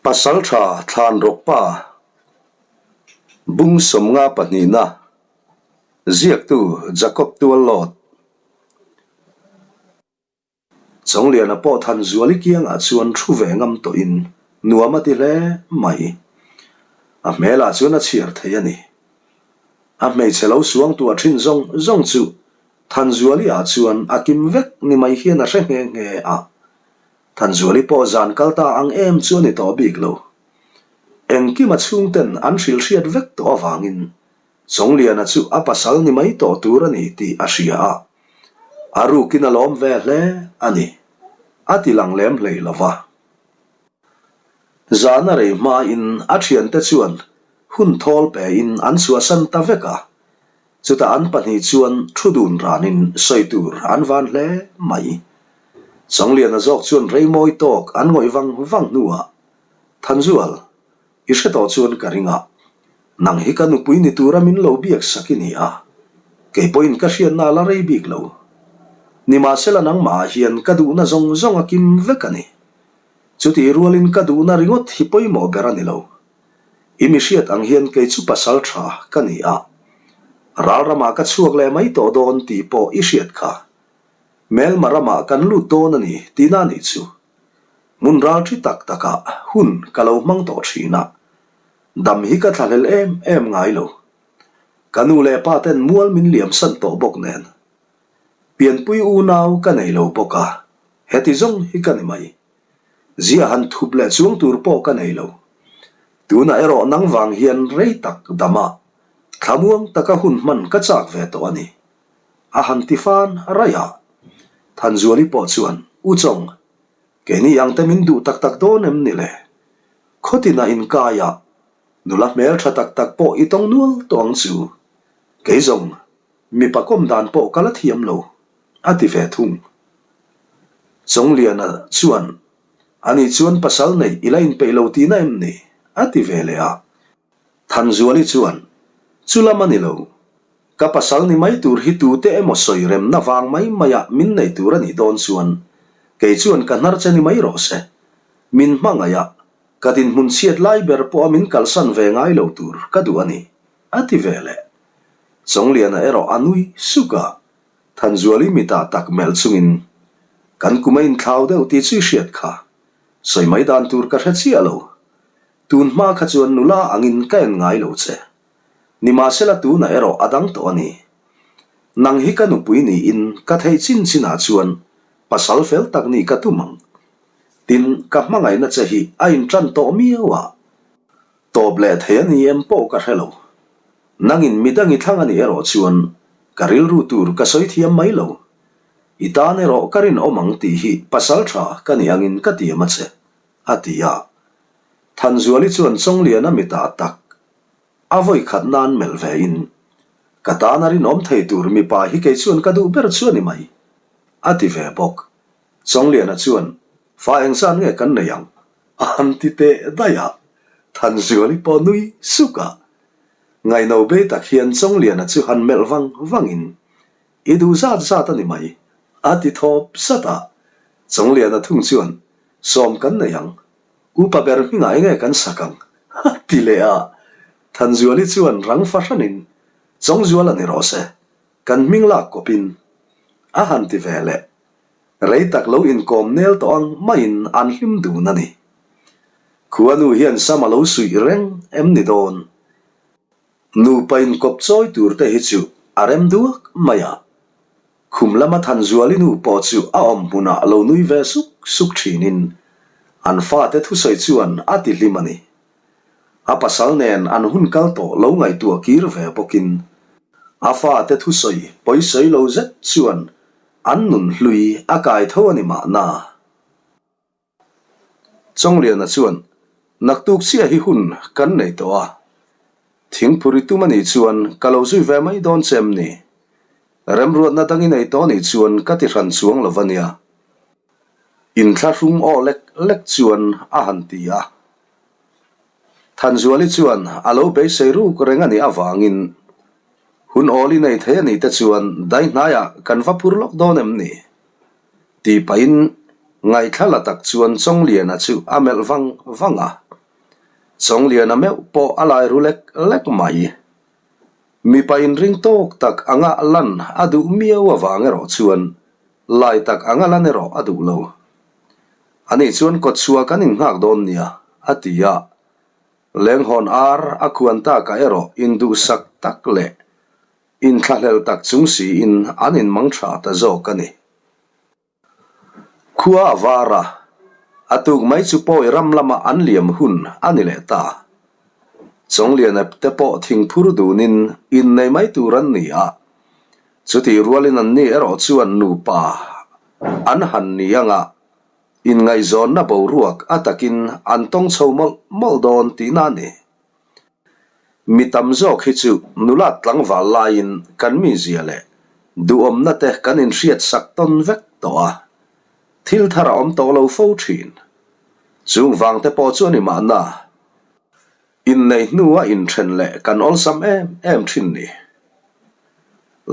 Pasaltha Thlanrawkpa Bung sawmnga pahnihna Ziaktu Jacob Tuallawt Chawngliana pawh Thanzuali kiangah chuan thu ve ngam tawhin nuam a ti hle mai. A hmelah chuan a chhiar thei a ni. A hmeichhe lo suangtuah thin zawng zawng chu Thanzuali ah chuan a kim vek ni mai hian a hre nghe nghe a. Thanzuali pawh zan kal ta ang em chu a ni tawh bik lo. Engkima chhungten an hrilh hriat vek tawh avangin Chawngliana chu a pasal ni mai tawh tur a ni tih a hria a, a rukin a lawm ve hle a ni, a ti lang lem hlei lo va. Zan a rei hmain a thiante chuan hun thawl pein an chhuahsan ta vek a, Chutah an pahnih chuan thu dun ranin sawi tur an van hle mai. Chawngliana zawk chuan rei mawi tawk an ngawih vang vang hnuah, Thanzual, i hre tawh chuan ka ring a, nang hi ka nupui ni tura min lo biak sak i ni a, kei pawhin ka hriatna a la rei bik lo. Nimahsela nangmahah hian ka duhna zawng zawng a kim vek a ni. Chutih rualin ka duhna ringawt hi pawimawh ber a ni lo. I mi hriat ang hian kei chu pasal tha ka ni a, ral ramah ka chhuak leh mai tawh dawn tih pawh i hriat kha. Hmelma ramah kan lut dawn a ni tihna nih chu. Hmun ral thi tak takah hun ka lo hmang tawh thin a, dam hi ka thlahlel em em ngai lo. Ka nu leh pa ten mual min liamsan tawh bawk nen. Pianpui unau ka nei lo bawk a, heti zawng hi ka ni mai. Zia han thup leh chuang tur pawh ka nei lo. Tunah erawh nang vang hian rei tak dama thlamuang taka hun hman ka chak ve tawh a ni. A han ti fan raih a. Thanzuali pawh chuan, U Chawng, keini ang te min duh tak tak dawn em ni le? Khawtinah inkai a, nula hmel tha tak tak pawh i tawng nual tawh ang chu. Kei zawng, mipa kawm dan pawh ka la thiam lo. A ti ve thung. Chawngliana chuan, Ani chuan pasal neih i la inpeih lo tihna em ni? a ti ve leh a. Thanzuali chuan, Chu lam a ni lo. Ka pasal ni mai tur hi tute emaw sawi remna vang mai maia min neih tur a nih dawn chuan kei chuan ka hnar che ni mai rawh se. Min hmangaih a, ka dinhmun chhiat lai ber pawha min kalsan ve ngai lo tur ka duh a ni, a ti ve leh. Chawngliana erawh a nui suk a. Thanzuali mitah tak melh chungin, Kan kum a inthlau deuh tih chu i hriat kha. Sawi mai dan tur ka hre chiah lo. Tun hma kha chuan nula angin ka en ngai lo che. Nimahsela tunah erawh a dang tawh a ni. Nang hi ka nupui niin ka theih chin chinah chuan pasal fel tak nih ka tum ang. Tin, ka hmangaihna che hi a inṭan tawh miau a. Tawp leh thei a ni em pawh ka hre lo. Nangin midang i thlang a nih erawh chuan ka rilru tur ka sawi thiam mai lo. I tan erawh ka rinawm ang tih hi pasal tha ka nih angin ka tiam a che, a ti a. Thanzuali chuan Chawngliana mitah tak a vawi khat nan melh ve in, Ka tan a rinawm thei tur mipa hi kei chuan ka duh ber chu a ni mai, a ti ve bawk. Chawngliana chuan, Fa engzat nge kan nei ang? A han ti teh daih a, Thanzuali pawh nui suk a. Ngaihno bei tak hian Chawngliana chu han melh vang vangin, I duh zat zat a ni mai, a ti thawp zat a. Chawngliana thung chuan, Sawm kan nei ang, upa ber hmingah enge kan sak ang? a ti leh a. Thanzuali chuan rang fahranin, Chawngzuala ni rawh se, kan hming lak kawpin, a han ti ve leh. Rei tak lo inkawm nel tawh ang maiin an hlim dun a ni. Khuanu hian sam a lo suih reng em ni dawn? Nupa inkawp chawi tur te hi chu a rem duak mai a. Khum lama Thanzuali nu pawh chu a awm hmunah lo nui ve suk suk thinin an fate thusawi chuan a ti hlim a ni. A pasal nen an hun kal tawh lo ngaihtuah kir ve bawkin a fate thusawi pawisawi lo zet chuan An nun hlui a kai tho a ni mahna. Chawngliana chuan, Naktuk chiah hi hun kan nei tawh a, thingphur i tum a nih chuan ka lo zui ve mai dawn che em ni? Remruatna dang i nei tawh a nih chuan ka ti hran chuang lo va nia. Inthlahrung aw lek lek chuan a han ti a. Thanzuali chuan a lo beisei ruk reng a nih avangin Hun awl i nei thei a nih te chuan dai hnaiah kan va phur lawk dawn em ni? Tih pahin ngaihthla la tak chuan Chawngliana chu a melh vang vang a. Chawngliana meuh pawh a lai ru lek lek mai. Mipa inring tawk tak anga lan a duh miau avang erawh chuan lai tak anga lan erawh a duh lo. Ani chuan kawtchhuah kan innghak dawn nia, a ti a. Lenghawn ar a khuan takah erawh induhsak tak leh inthlahlel tak chung siin an inmang tha ta zawk a ni. Khua a var a, a tuk mai chu pawi ram lama an liam hun a ni leh ta. Chawnglian ep te pawh thingphur dunin innei mai tur an ni a, chutih rualin anni erawh chuan nupa an han ni anga inngaihzawnna boruak a takin an tawng chho mawlh mawlh dawn tihna a ni. Mi tam zawk hi chu nulat tlangval laiin kan mizia leh duhawmna te kan inhriat sak tawn vek tawh a, thil thar a awm tawh lo fo thin. Chung vang te pawh chu a ni mahna, inneih hnua inthen leh kan awlsam em em thin ni.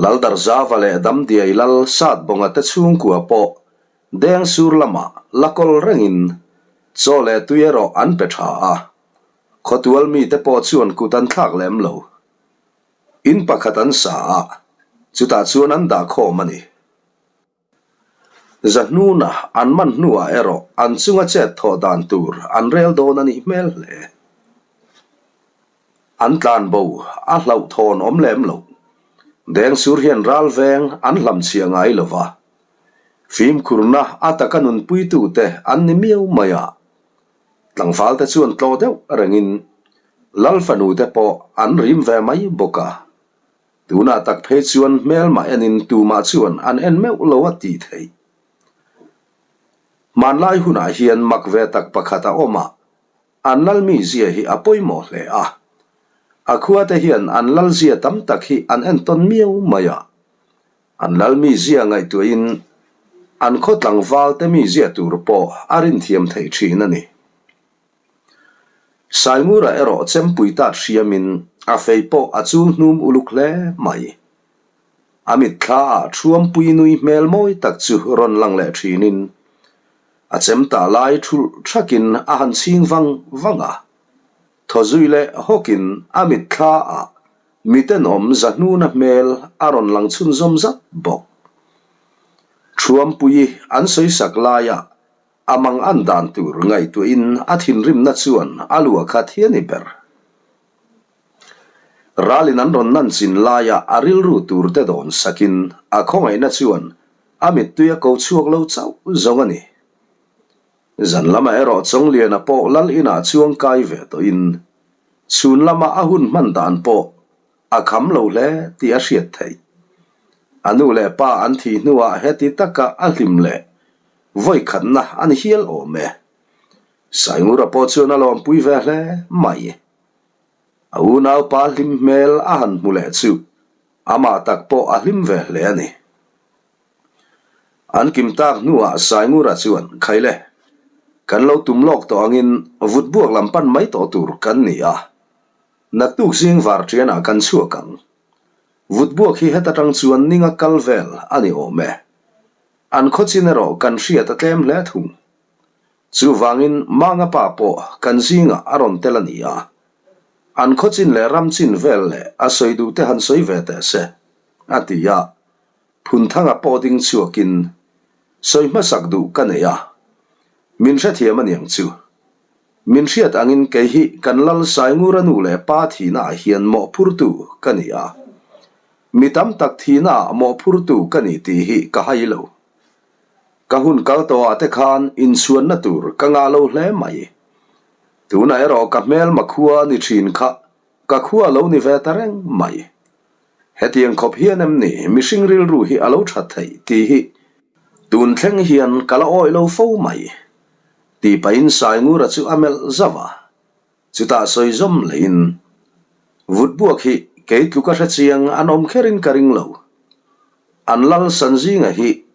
Laldarzava leh Damdiai Lal Satbawnga te chhungkua pawh Dengsur lamah la kawl rengin chaw leh tui erawh an pe tha a. Khawtual mite pawh chuan kut an thlak lem lo. In pakhat an sa a, chutah chuan an dah khawm a ni. Zahnuna an man hnuah erawh an chunga chet thawh dan tur an rel dawn a nih hmel hle. An tlan bo a hlauhthawn awm lem lo. Dengsur hian ral veng an hlamchhiah ngai lo va. Fimkhurna a taka nunpuitute an ni miau mai a. Tlangval te chuan tlaw deuh rengin Lal fanu te pawh an rim ve mai bawk a. Tunah tak phei chuan hmelmah enin tumah chuan an en meuh lo a tih theih. Hmanlai hunah hian mak ve tak pakhat a awm a, an lal mizia hi a pawimawh hle a. A khua te hian an lalzia tam tak hi an entawn miau mai a. An lal mizia ngaihtuahin an khaw tlangval te mizia tur pawh a rinthiam thei thin a ni. Saingura erawh chempui tat hriamin a fei pawh a chul hnum uluk hle mai. A mitthla ah thuampui nui hmel mawi tak chu rawn lang leh thinin a chem tah lai thulh thakin a han chhing vang vang a. Thaw zui leh hawkin a mitthla ah Mitenawm zahnuna hmel a rawn lang chhunzawm zat bawk. Thuampuii an sawisak laia a mang an dan tur ngaihtuahin a thinrimna chuan a luah khat hi a ni ber. Ralin an rawn nanchin laia a rilru tur te dawn sakin a khawngaihna chuan a mittui a ko chhuak lo chauh zawng a ni. Zan lamah erawh Chawngliana pawh lal inah chuang kai ve tawhin chhun lama a hun hman dan pawh a kham lo hle tih a hriat theih. A nu leh pa an thih hnuah heti taka a hlim leh vawikhatna a ni hial awm e. Saingura pawh chuan a lawmpui ve hle mai. A unaupa hlim hmel a han hmu leh chu amah tak pawh a hlim ve hle a ni. An kim tak hnuah Saingura chuan, Khaile, kan lo tum lawk tawh angin vut buak lam pan mai tawh tur kan ni a, naktuk zing var ṭianah kan chhuak ang. Vut buak hi heta ṭang chuan ninga kal vel a ni awm e. An khawchin erawh kan hriat a tlem hle thung. Chuvangin Manga pa pawh kan zingah a rawn tel a ni a. An khawchin leh ram chin vel leh a sawi duh te han sawi ve teh se, a ti a. Phunthanga pawh ding chhuakin sawi hmasak duh ka nei a, min hrethiam a niang chu. Min hriat angin kei hi kan Lal Saingura nu leh pa thihnaah hian mawhphurtu ka ni a, mi tam tak thihnaah mawhphurtu ka ni tih hi ka hai lo. Ka hun kal tawhah te khan inchhuanna tur ka ngah lo hle mai. Tunah erawh ka hmelma khua ni thin kha ka khua lo ni ve ta reng mai. Hetiang khawp hian em ni mihring rilru hi a lo that theih tih hi tun thleng hian ka la awih lo fo mai tih pahin Saingura chu a melh zauh a, chutah sawi zawm leiin Vutbuak hi kei tluka hre chiang an awm kherin ka ring lo. An lal Sanzinga hi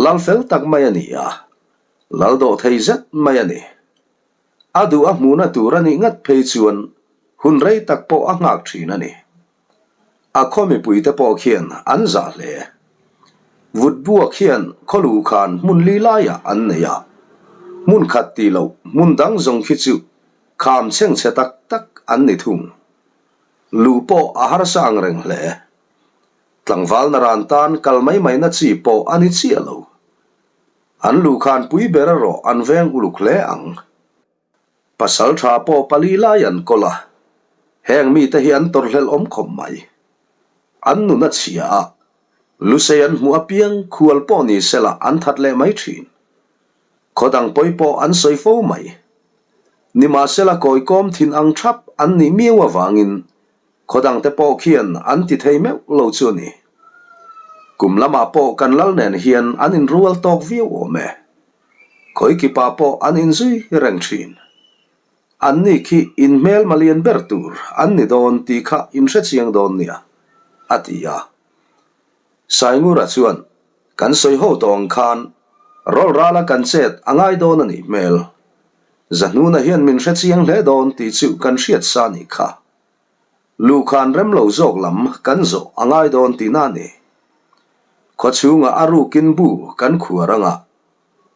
lal fel tak mai a ni a, lal dawh thei zet mai a ni. A duh a hmuhna tur a nih ngat phei chuan hun rei tak pawh a nghak thin a ni. A khaw mipuite pawh khian an zah hle. Vutbuak hian khaw luh khan hmun li laiah an nei a, hmun khat tih loh hmun dang zawng khi chu. Kham chhengchhe tak tak an ni thung. Luh pawh a harsa ang reng hle. Tlangval naran tan kal mai mai na chi pawh a ni chiah lo. An luhkhan pui ber erawh an veng uluk hle ang. Pasal tha pawh pali lai an kawl a, heng mite hi an tawrhhlelh awm khawp mai. An nun a chhia a, lusei an hmuh apiang khual pawh ni sela an that leh mai thin. Khaw dang pawi pawh an sawi fo mai. Nimahsela kawikawm thin ang thap an nih miau avangin Khaw dangte pawh khian an ti thei meuh lo chu a ni. Kum lamah pawh kan lal nen hian an inrual tawk viau awm e. Khawikipa pawh an inzui reng thin. Anni khi inhmel malian ber tur an ni dawn tih kha inhre chiang dawn nia, a ti a. Saingura chuan, Kan sawi ho tawh ang khan rawlrala kan chet a ngai dawn a nih hmel. Zahnuna hian min hre chiang hle dawn tih chu kan hriat sa nih kha. Luhkhan rem lo zawk lam kan zawh a ngai dawn tihna a ni. Khaw chhungah a rukin bu kan khuar anga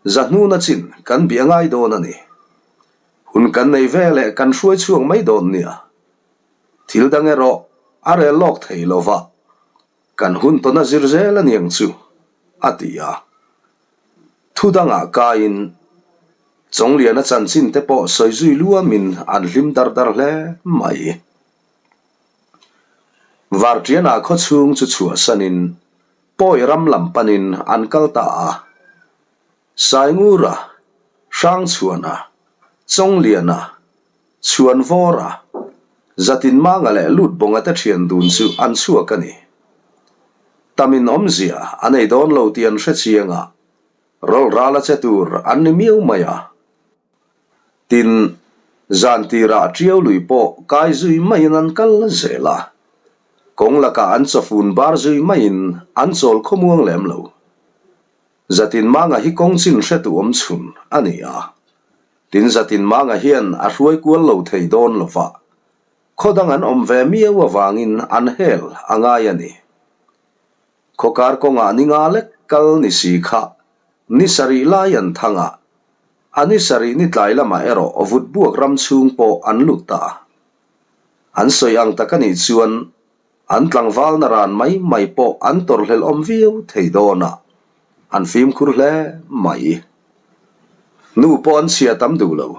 zahnuna chin kan bih a ngai dawn a ni. Hun kan nei ve leh kan hruai chhuak mai dawn nia. Thil dang erawh a rel lawk thei lo va, kan hun tawn a zir zel a niang chu, a ti a. Thu dangah kaiin Chawngliana chanchin te pawh sawi zui luamin an hlim dar dar hle mai. Varṭianah khaw chhung chu chhuahsanin Pawi ram lam panin an kal ta a. Saingura, Hrangchhuana, Chawngliana, Chhuanvawra, Zatinmanga leh Lutbawnga te ṭhian dun chu an chhuak a ni. Tamin awmzia a nei dawn lo tih an hre chiang a. Rawlral a che tur an ni miau mai a. Tin, zan tirah ṭiau lui pawh kai zui maiin an kal zel a. Kawng lakah an chawfun bar zui maiin an chawl khawmuang lem lo. Zatin Manga hi kawng chin hretu awm chhun a ni a. Tin, Zatin Manga hian a hruai kual lo thei dawn lo va, khaw dang an awm ve miau avangin an hel a ngai a ni. Khawkar kawngah ni nga lek kal ni si kha ni sarih lai an thang a, a ni sarih ni tlai lamah erawh vut buak ram chhung pawh an lut ta. An sawi ang tak a nih chuan an tlangval na ran mai mai pawh an tawrhhlelh awm viau thei dawn a, an fimkhur hle mai. Nu pawh an chhia tam duh lo.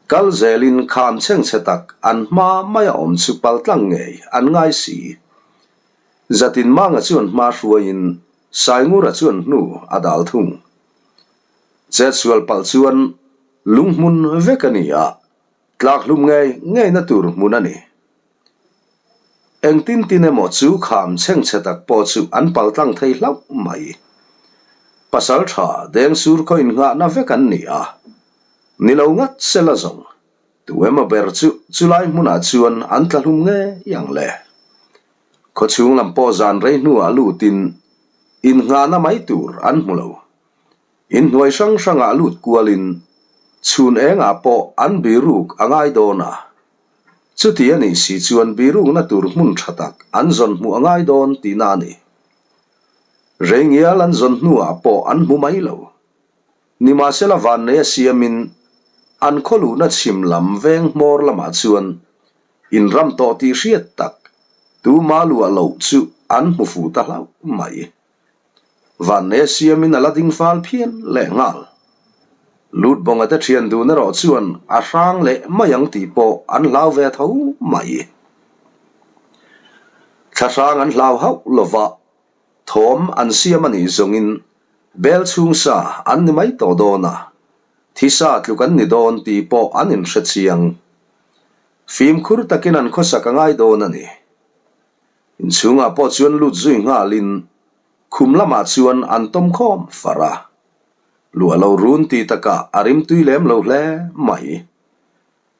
Kal zelin kham chhengchhe tak an hma maia awm chu paltlang ngei an ngai si. Zatin Manga chuan hma hruaiin Saingura chuan hnu a dal thung. Chetsual palh chuan lunghmun vek a ni a, tlak hlum ngei ngeina tur hmun a ni. Engtin tin emaw chu kham chhengchhe tak pawh chu an paltlang thei hlauh mai. Pasal tha Dengsur khaw innghahna vek an ni a, ni lo ngat sela zawng. Tu emaw ber chu chulai hmunah chuan an tla hlum ngei ang le. Khawchhung lam pawh zan rei hnuah lutin innghahna mai tur an hmu lo. Inhnuai hrang hrangah lut kualin chhun engah pawh an biruk a ngai dawn a. Chuti a nih si chuan birukna tur hmun tha tak an zawn hmuh a ngai dawn tihna a ni. Rei ngial an zawn hnuah pawh an hmu mai lo. Nimahsela vanneia siamin an khaw luhna chhim lam veng hmawr lamah chuan inram tawh tih hriat tak tuma luah loh chu an hmu fuh ta hlauh mai. Vanneia siamin a la ding fal phian leh nghal. Lutbawnga te thian dun erawh chuan a hrang leh mai ang tih pawh an hlau ve tho mai. Thlahrang an hlau hauh lova Thawm an siam a nih zawngin bel chhung sa an ni mai tawh dawn a, thi sa tluk an ni dawn tih pawh an inhre chiang. Fimkhur takin an khawsak a ngai dawn a ni. Inchhungah pawh chuan lut zui nghalin khum lamah chuan an tawm khawm far a. Luah lo run tih takah a rimtui lem lo hle mai.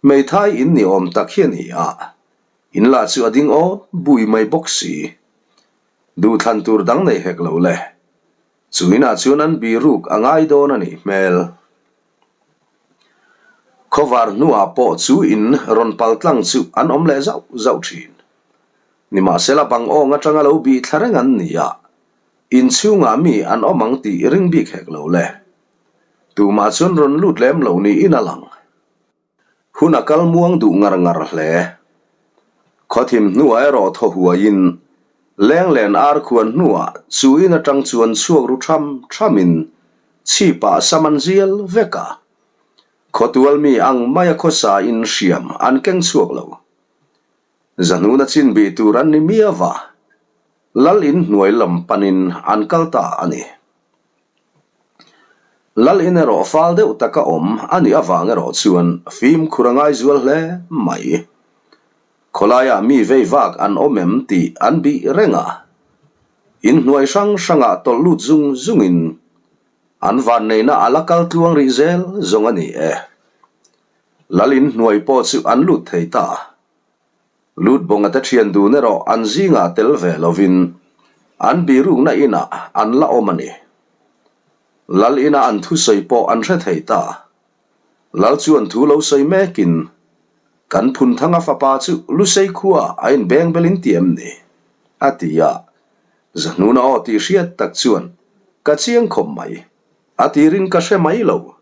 Hmeithai in ni awm tak hi a ni a, in lah chu a ding awn bui mai bawk si. Duhthlan tur dang nei hek lo le. Chu inah chuan an biruk a ngai dawn a nih hmel. Khawvar hnuah pawh chu in rawn pal tlang chu an awm leh zauh zauh thin. Nimahsela bang awng atanga lo bih thla reng an ni a, inchhungah mi an awm ang tih ring bik hek lo le. Tumah chuan rawn lut lem lo niin a lang. Hun a kal muang duh ngar ngar hle. Khawthim hnuah erawh thaw huaiin Lenglen ar khuan hnuah chu in atang chuan chhuak ru tham thamin chhipah sam an zial vek a. Khawtual mi ang maia khawsa in hriam an keng chhuak lo. Zahnuna chin bih tur an ni miau a, Lal in hnuai lam panin an kal ta a ni. Lal in erawh fal deuh taka awm a nih avang erawh chuan fimkhur a ngai zual hle mai. Khawlaiah mi vei vak an awm em tih an bih reng a, in hnuai hrang hrangah tawlh lut zung zungin an vanneihna a la kal tluang rih zel zawng a ni e. Lal in hnuai pawh chu an lut thei ta. Lut bawnga te thian dun erawh an zingah tel ve lovin an birukna inah an la awm a ni. Lal ina an thusawi pawh an hre thei ta. Lal chuan thu lo sawi mekin, Kan Phunthanga fapa chu Lusei khua a inbeng belin ti em ni? a ti a. Zahnuna aw tih hriat tak chuan, Ka chiang khawp mai. A tirin ka hre mai lo.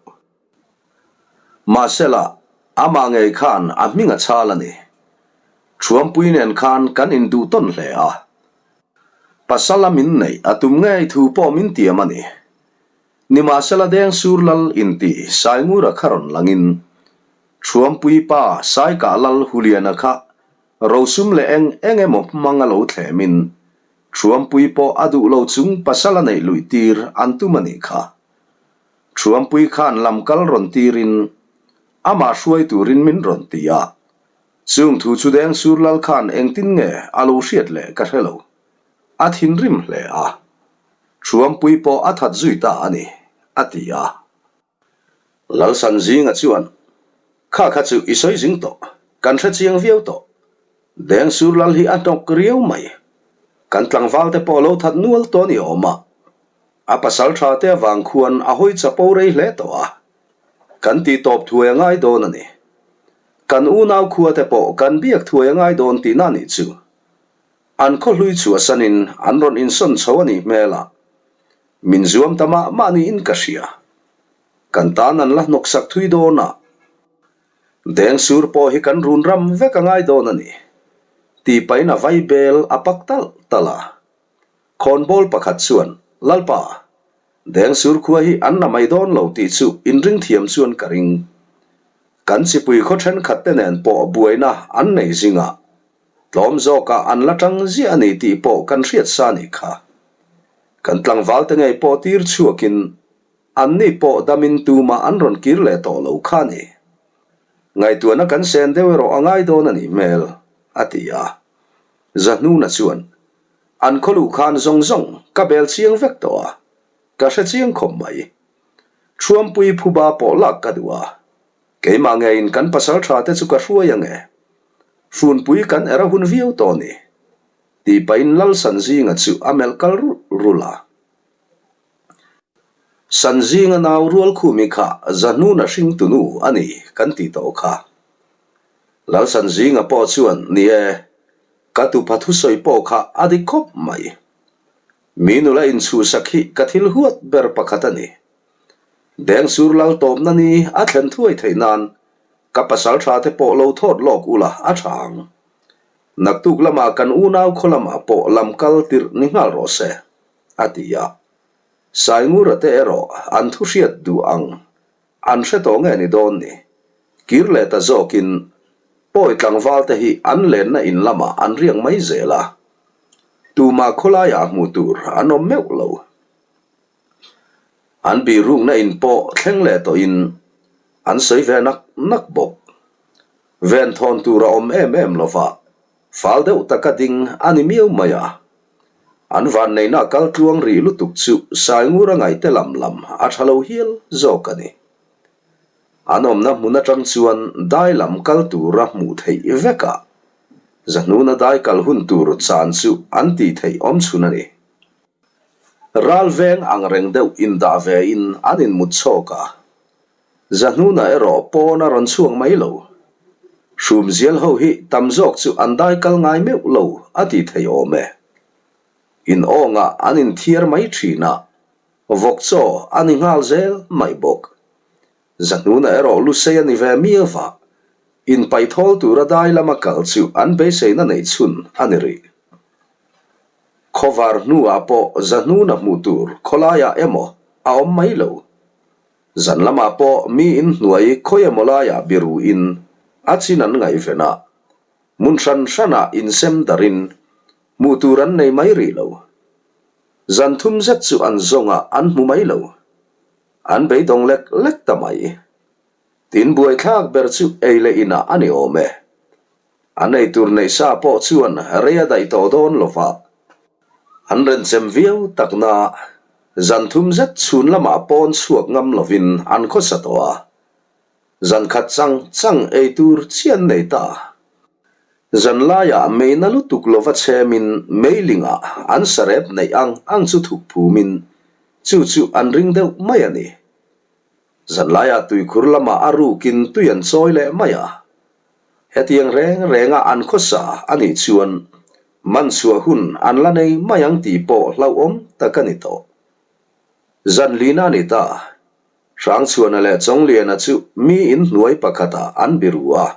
Mahsela, amah ngei khan a hming a chhal a ni. Thuampui nen khan kan induh tawn hle a. Pasala min neih a tum ngei thu pawh min tiam a ni. Nimahsela Dengsur Lal inti Saingura kha rawn langin Thuampui pa Saikah Lal Huliana kha rosum leh eng eng emaw hmang a lo thlemin Thuampui pawh a duh lo chung pasala neih luih tir an tum a nih kha. Thuampui khan lam kal rawn tirin amah hruai turin min rawn ti a, chung thu chu Dengsur Lal khan engtin nge a lo hriat leh ka hre lo. A thinrim hle a, Thuampui pawh a that zui ta a ni, a ti a. Lalsanzinga chuan, Kha kha chu i sawi zing tawh, kan hre chiang viau tawh. Dengsur Lal hi a hnawk riau mai. Kan tlangval te pawh lo that nual tawh a ni awm a. A pasal tha te avang khuan a hawi chapo rei hle tawh a, kan tih tawp thuai a ngai dawn a ni. Kan unau khua te pawh kan biak thuai a ngai dawn tihna a nih chu. An khaw hlui chhuahsanin an rawn insawn chho a nih hmel a, min zuam ta mah mah niin ka hria. Kan tan an la hnawksak thui dawn a, Dengsur pawh hi kan run ram vek a ngai dawn a ni, tih pahin a vai bel a pak talh talh a. Khawnbawl pakhat chuan, Lalpa, Dengsur khua hi an la mai dawn lo tih chu inring thiam chuan ka ring. Kan chipui khaw thenkhat te nen pawh buaina an nei zingah tlawm zawkah an la tang ziah a ni tih pawh kan hriat sa nih kha. Kan tlangval te ngei pawh tir chhuakin anni pawh damin tumah an rawn kir leh tawh lo kha a ni. Ngaihtuahna kan sen deuh erawh a ngai dawn a nih hmel, a ti a. Zahnuna chuan, An khaw luh khan zawng zawng ka bel chiang vek tawh a, ka hre chiang khawp mai. Thuampui phuba pawh lak ka duh a, keimah ngeiin kan pasal tha te chu ka hruai ange. Hrunpui kan er a hun viau tawh ni, tih pahin Lalsanzinga chu a melh kal rulh rulh a. Sanzinga nau Rualkhumi kha Zahnuna hringtunu a ni kan tih tawh kha. Lalsanzinga pawh chuan, Ni e, ka tupa thusawi pawh kha a dik khawp mai. Mi nula inchhuhsak hi ka thil huat ber pakhat a ni. Dengsur lal tawpna ni a thlen thuai theih nan ka pasal tha te pawh lo thawt lawk ula a tha ang. Naktuk lamah kan unau khaw lamah pawh lam kal tirh ni nghal rawh se. a ti a. Saingura te erawh an thu hriat duh ang an hre tawh nge ni dawn ni? Kir leh ta zawkin pawi tlangval te hi an lenna in lamah an riak mai zel a, tumah khawlaiah hmuh tur an awm meuh lo. An bihrukna in pawh thleng leh tawhin an sawi ve nak nak bawk. Venthawn tur a awm em em lova, fal deuh taka ding a ni miau mai a. An vanneihna kal tluang rih lutuk chu Saingura ngaihte lam lam a tha lo hial zawk a ni. An awmna hmun atang chuan dai lam kal tura hmuh theih vek a, Zahnuna dai kal hun tur chan chu an tih theih awm chhun a ni. Ral veng ang reng deuh indah ve in an inmut chhawk a, Zahnuna erawh pawn a rawn chhuak mai lo. Hrumzial ho hi tam zawk chu an dai kal ngai meuh lo a ti thei awm e. In awngah an inthiar mai thin a, vawk chaw a ni nghal zel mai bawk. Zahnuna erawh lusei a ni ve miau va. Inpaithawl tura dai lama kal chu an beiseina neih chhun a ni rih. Khawvar hnuah pawh zahnuna hmuh tur khawlaiah emaw a awm mai lo. Zan lamah pawh mi inhnuai khawi emaw laiah biruin a chin an ngaihven a, hmun hran hranah insem darin hmuh tur an nei mai rih lo. Zan thum zet chu an zawngah an hmu mai lo. An beidawng lek lek ta mai. Tin buaithlak ber chu ei leh inah a ni awm e. An ei tur neih sa pawh chuan rei a daih tawh dawn lo va. An renchem viau takna zan thum zet chhun lamah pawn chhuak ngam lovin an khawsa tawh a. Zan khat chang chang ei tur chi an nei ta. Zan laiah meina lutuk lova chhemin meilingah an sarep neih ang ang chu thuk phumin chu chu an ring deuh mai a ni. Zanlaiah tuikhur lamah a rukin tui an chawi leh mai a. Hetiang reng renga an khawsa a nih chuan man chhuah hun an la nei mai ang tih pawh hlauhawm tak a ni tawh. Zanlina a ni ta. Hrangchhuana leh Chawngliana chu mi in hnuai pakhatah an biru a.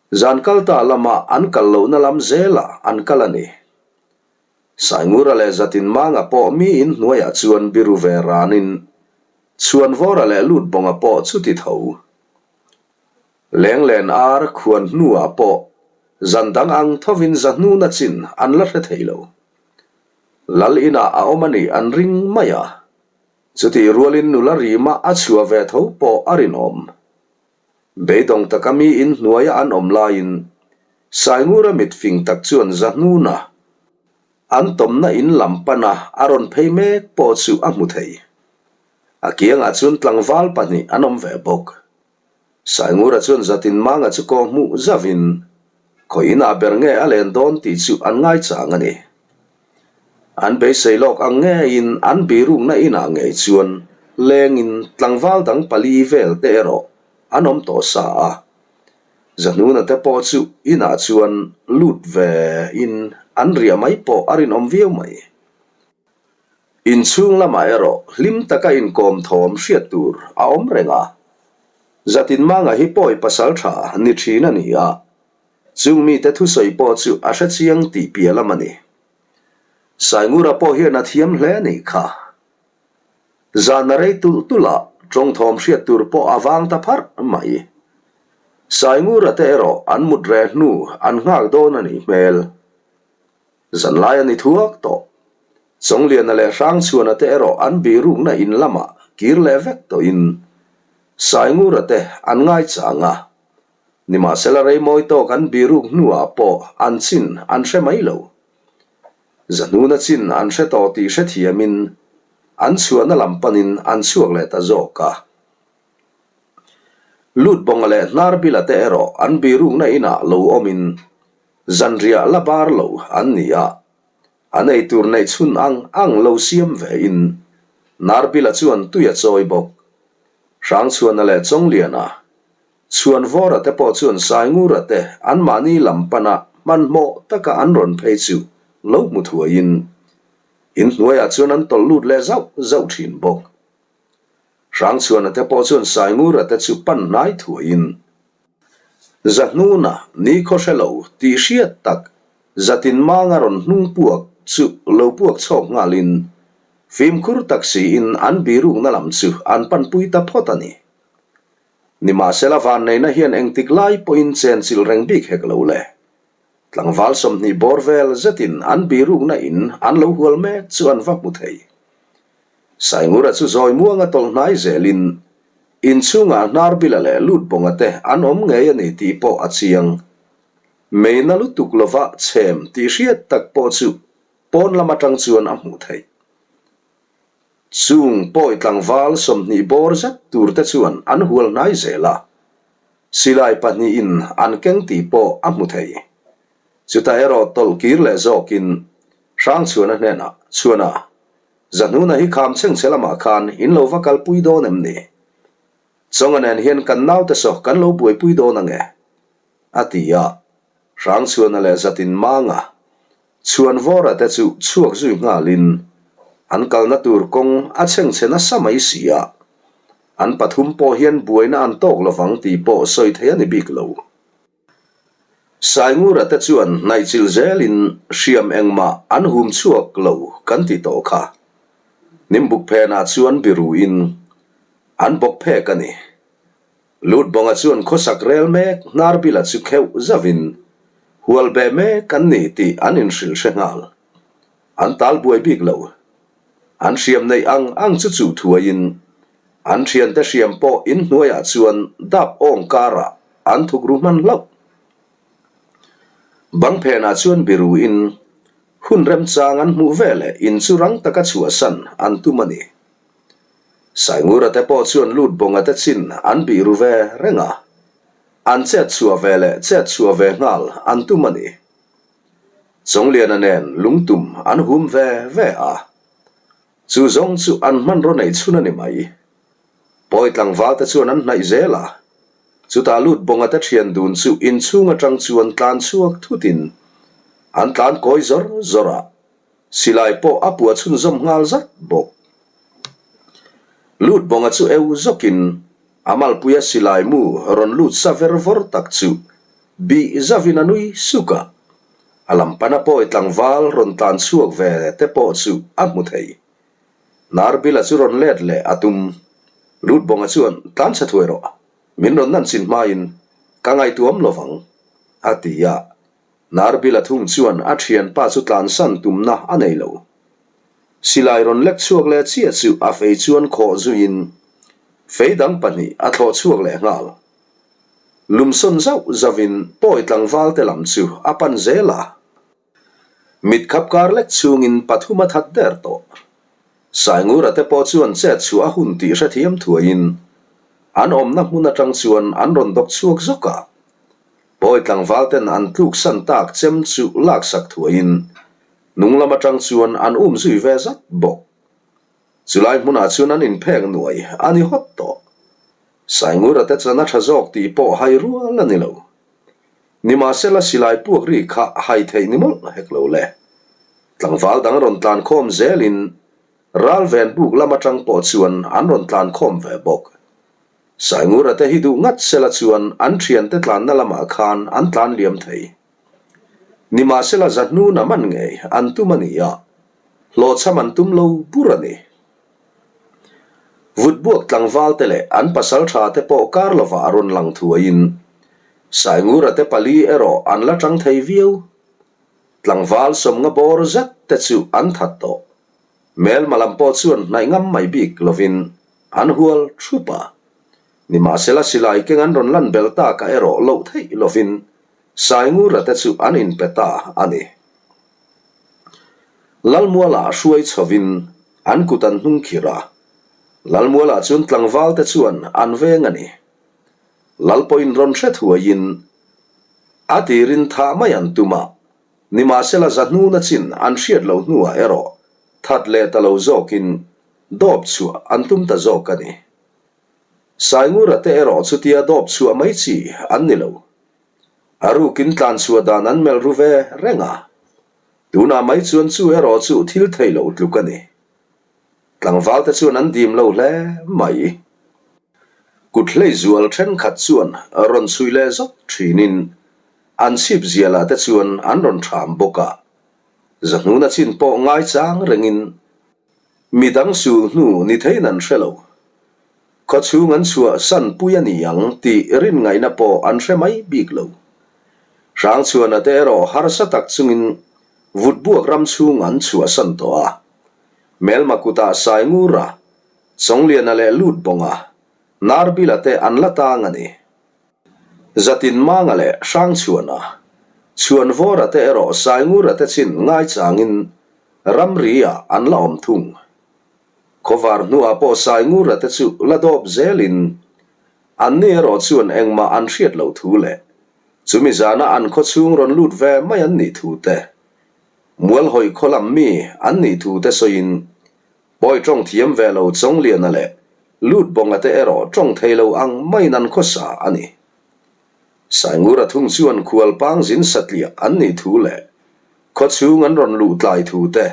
Zan kal ta lama an kal lohna lam zelah an kal a ni. Saingura leh Zatinmanga pawh mi in hnuaiah chuan biru ve ranin Chhuanvawra leh Lutbawnga pawh chuti tho. Lenglen ar khuan hnuah pawh zan dang ang thovin zahnuna chin an la hre thei lo. Lal inah a awm a nih an ring mai a, chutih rualin nula rima a chhuah ve tho pawh a rinawm. Beidawng taka mi in hnuaia an awm laiin Saingura mit fing tak chuan Zahnuna an tawmna in lam pana a rawn phei mek pawh chu a hmu thei. A kiangah chuan tlangval pahnih an awm ve bawk. Saingura chuan Zatinmanga chu kawh hmuh zauhin khawi inah ber nge a len dawn tih chu an ngaichang a ni. An beisei lawk ang ngeiin an birukna inah ngei chuan lengin tlangval dang pali vel te erawh an awm tawh sa a. Zahnuna te pawh chu inah chuan lut ve in an riah mai pawh a rinawm viau mai. Inchhung lamah erawh hlim taka inkawm thawm hriat tur a awm reng a. Zatinmanga hi pawi pasal tha ni thin a ni a, chung mite thusawi pawh chu a hre chiang tih piah lam a ni. Saingura pawh hian a thiam hle a nih kha. Zan a rei tulh tulh a, tawngthawm hriat tur pawh a vang ta pharh mai. Saingura te erawh an mut reh hnu an nghak dawn a nih hmel. Zanlai a ni thuak tawh. Chawngliana leh Hrangchhuana te erawh an birukna in lamah kir leh vek tawhin Saingura te an ngaichang a. Nimahsela reimawi tawk an biruk hnuah pawh an chin an hre mai lo. Zahnuna chin an hre tawh tih hrethiamin an chhuahna lam panin an chhuak leh ta zawk a. Lutbawnga leh Hnarbila te erawh an birukna inah lo awmin zanriah la bar lo an ni a, an eitur neih chhun ang ang lo siam vein Hnarbila chuan tui a chawi bawk. Hrangchhuana leh Chawngliana Chhuanvawra te pawh chuan Saingura te anmahni lam pana hmanhmawh taka an rawn phei chu lo hmu thuaiin inhnuaiah chuan an tawlh lut leh zauh zauh thin bawk. Hrangchhuana te pawh chuan Saingura te chu pan hnai thuaiin Zahnuna nikhaw hre lo tih hriat tak Zatinmanga rawn hnung puak chu lo puak chhawk nghalin fimkhur tak siin an birukna lam chu an panpui ta phawt a ni. Nimahsela vanneihna hian engtik lai pawhin chenchilh reng bik hek lo le. Tlangval 20 bawr vel zetin an birukna in an lo hual mek chu an va hmu thei. Saingura chu zawi muanga tawlh hnai zelin inchhungah Hnarbila leh Lutbawnga te an awm ngei a ni tih pawh a chiang. Meina lutuk lova chhem tih hriat tak pawh chu pawn lam atang chuan a hmuh theih. Chung pawi tlangval 20 bawr zet tur te chuan an hual hnai zel a, silai pahnihin an keng tih pawh a hmu thei. Chutah erawh tawlh kir leh zawkin Hrangchhuana hnenah, Chhuana, Zahnuna hi kham chhengchhe lamah khan in lo va kalpui dawn em ni? Chawnga nen hian kan naute saw kan lo buaipui dawn ange, a ti a. Hrangchhuana leh Zatinmanga Chhuanvawra te chu chhuak zui nghalin an kalna tur kawng a chhengchhe nasa mai si a. An pathum pawh hian buaina an tawk lovang tih pawh sawi thei a ni bik lo. Saingura te chuan hnaihchilh zelin hriam engmah an hum chhuak lo kan ti tawh kha. Nimbuk phenah chuan biruin an bawk phek a ni. Lutbawnga chuan khawsak rel mek Hnarbila chu kheuh zauhin hual beh mek an ni tih an inhrilh hre nghal. An tal buai bik lo. An hriam neih ang ang chu chuh thuaiin an thiante hriam pawh inhnuaiah chuan dap awng karah an thuk ru hman hlauh. Bang phenah chuan biruin hun remchang an hmuh veleh in chu rang taka chhuahsan an tum a ni. Saingura te pawh chuan lut bawnga te chin an bih ru ve reng a, an chet chhuah ve leh chet chhuah ve nghal an tum a ni. Chawngliana nen lungtum an hum ve ve a, chu zawng chu an hmanraw neih chhun a ni mai. Pawi tlangval te chuan an hnaih zel a, chutah lut bawnga te thian dun chu inchhung atang chuan tlan chhuak thutin an tlan kawi zawr zawr a, silai pawh a puah chhunzawm nghal zat bawk. Lut bawnga chu eu zawkin a malpuia silai mu rawn lut sa ver vawr tak chu bih zauvin a nui suk a, a lam pana pawi tlangval rawn tlan chhuak ve te pawh chu a hmu thei. Narbila chu rawn let leh a tum. Lut bawnga chuan tlan chhe thuai rawh, min rawn nan chin hmain ka ngaihtuam lovang, a ti a. Narbila thung chuan a thianpa chu tlansan tumna a nei lo. Silai rawn lek chhuak leh chiah chu a fei chuan khawh zuiin fei dang pahnih a thlawh chhuak leh nghal. Lumsawn zauh zauhin pawi tlangval te lam chu a pan zel a. Mit khap kar lek chungin pathum a that der tawh. Saingura te pawh chuan chet chhuah a hun tih hrethiam thuaiin an awmna hmun atang chuan an rawn dawk chhuak zawk a. Pawi tlangval ten an tluksan tak chem chu laksak thuaiin hnung lam atang chuan an um zui ve zat bawk. Chulai hmunah chuan an inphek nuai a ni hawt tawh. Saingura te chan a tha zawk tih pawh hai rual a ni lo. Nimahsela silai puak ri kha hai theih ni mawlh hek lo le. Tlangval dang rawn tlan khawm zelin ral ven buk lam atang pawh chuan an rawn tlan khawm ve bawk. Saingura te hi duh ngat sela chuan an thiante tlanna lamah khan an tlan liam thei. Nimahsela zahnuna man ngei an tum a ni a, hlawhchham an tum lo bur a ni. Vutbuak tlangval te leh an pasal tha te pawh kar lovah a rawn lang thuaiin Saingura te pali erawh an la tang thei viau. Tlangval sawmnga bawr zet te chu an that tawh. Hmelma lam pawh chuan hnaih ngam mai bik lovin an hual thup a. Nimahsela silai keng an rawn lan belh takah erawh loh theih lovin Saingura te chu an inpe ta a ni. Lalmualah hruai chhovin an kut an hnung khirh a, Lalmualah chuan tlangval te chuan an veng a ni. Lal pawhin rawn hre thuaiin a tirin thah mai an tum a, nimahsela zahnuna chin an hriat loh hnuah erawh that leh ta lo zawkin dawp chhuah an tum ta zawk a ni. Saingura te erawh chutia dawp chhuah mai chi an ni lo. A rukin tlan chhuah dan an melh ru ve reng a, tunah mai chuan chu erawh chu thil thei lo tluk a ni. Tlangval te chuan an dim lo hle mai. Kut hlei zual thenkhat chuan rawn chhui leh zawk thinin an chhip zialah te chuan an rawn tham bawk a, zahnuna chin pawh ngaichang rengin midang sul hnu ni theiin an hre lo. Khawchhung an chhuah san pui a ni ang tih rin ngaihna pawh an hre mai bik lo. Hrangchhuana te erawh harsa tak chungin Vutbuak ram chhung an chhuah san tawh a. Hmelma kutah Saingura, Chawngliana leh Lutbawnga, Narbila te an la tang a ni. Zatinmanga leh Hrangchhuana, Chhuanvawra te erawh Saingura te chin ngaichangin ramri-ah an la awm thung. Khawvar hnuah pawh Saingura te chu la dawp zelin anni erawh chuan engmah an hriat loh thu leh chumi zana an khawchhung rawn lut ve mai an nih thu te, Mualhawi khaw lam mi an nih thu te sawiin pawi tawng thiam ve lo Chawngliana leh Lutbawnga te erawh tawng thei lo ang maiin an khawsa a ni. Saingura thung chuan khualpang zin satliah an nih thu leh khawchhung an rawn luh tlai thu te.